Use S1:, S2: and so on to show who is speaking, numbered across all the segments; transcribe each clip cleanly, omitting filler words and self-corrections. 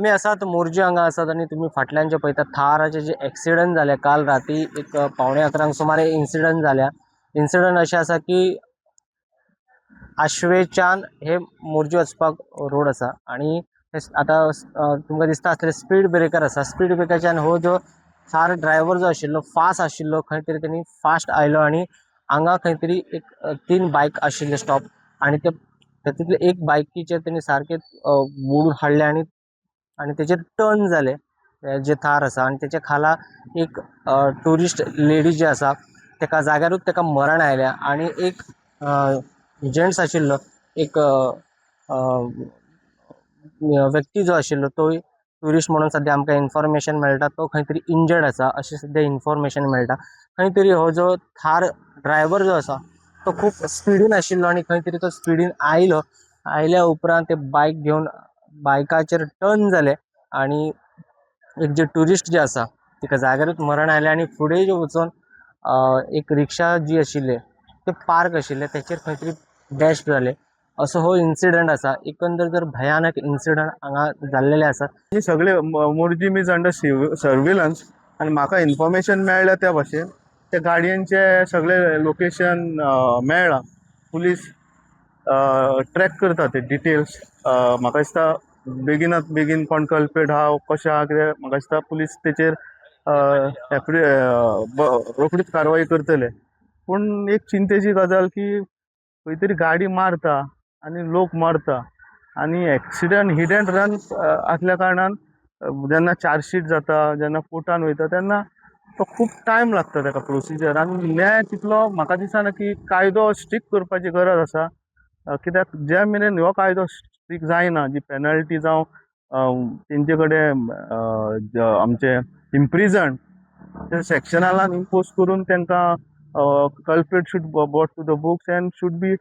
S1: आमी आसात मोरजी हांगा आसात आनी तुमी फाटल्यान जे पळयता थाराचे जे एक्सिडंट जाले काल राती एक 10:45 सुमारे इन्सिडंट जाल्या. इन्सिडंट अशें आसा की आश्वेच्यान हे मोरजी वचपाक रोड आसा आनी आतां तुमकां दिसता आसतलें स्पीड ब्रेकर आसा. स्पीड ब्रेकराच्यान हो जो थार ड्रायव्हर जो आशिल्लो फास्ट आशिल्लो, खंय तरी तेणी फास्ट आयलो आनी हांगा खंय तरी एक तीन बायक आशिल्ले स्टॉप आनी ते तातूंतले एक बायकीचेर तेणी सारकें मोडून हाडलें आनी आनी तेचेर टर्न जालें जे थार आसा आनी तेच्या खाला एक ट्युरिस्ट लेडी जी आसा तेका जाग्यारूच तेका मरण आयलें आनी एक जेंट्स आशिल्लो, एक व्यक्ती जो आशिल्लो तोय ट्युरिस्ट म्हणून सद्या आमकां इन्फॉर्मेशन मेळटा, तो खंय तरी इंजर्ड आसा अशें सद्या इन्फॉर्मेशन मेळटा. खंय तरी हो जो थार ड्रायव्हर जो आसा तो खूब स्पिडीन आशिल्लो आनी खंय तरी तो स्पिडीन आयलो. आयल्या उपरांत ते बायक घेवन बायकाचेर टर्न जाले आनी एक जे ट्युरिस्ट जे आसा तिका जाग्यारूच मरण आयलें आनी फुडें जे वचोन एक रिक्षा जी आशिल्ली ते पार्क आशिल्ले तेचेर खंय तरी डॅश जाले. असो हो इन्सिडंट आसा. एकंदर जर भयानक इन्सिडंट हांगा जाल्लेले आसा.
S2: ही सगळे मोरजी is under surveillance आनी म्हाका इन्फॉर्मेशन मेळ्ळ्या त्या भाशेन त्या गाडयांचे सगळे लोकेशन मेळ्ळां. पुलीस ट्रॅक करता ते डिटेल्स. म्हाका दिसता बेगिनात बेगीन कोण कल्प्रेट आहा, कशें आहा कितें, म्हाका दिसता पुलीस तेचेर रोखडीच कारवाई करतले. पूण एक चिंतेची गजाल की खंय तरी गाडी मारता आनी लोक मरता आनी एक्सिडंट हिट अँड रन आसल्या कारणान जेन्ना चार्जशीट जाता, जेन्ना कोर्टान वयता तेन्ना तो खूब टायम लागता ताका प्रोसिजर आनी न्याय तितलो म्हाका दिसना की कायदो स्ट्रिक्ट करपाची गरज आसा. कित्याक ज्या मेरेन हो कायदो स्ट्रिक्ट जायना, जी पेनल्टी जावं तेंचे कडेन आमचे इम्प्रिजन ते सेक्शनान इम्पोज करून तांकां culprit should brought to the books and should be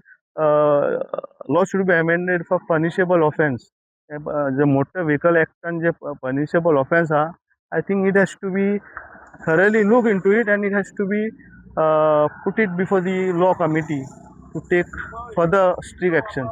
S2: law should be amended for punishable offence. J motor vehicle एक्टान J punishable offence आहा, I think it has to be thoroughly look into it and it has to be put it before the law committee to take further strict action.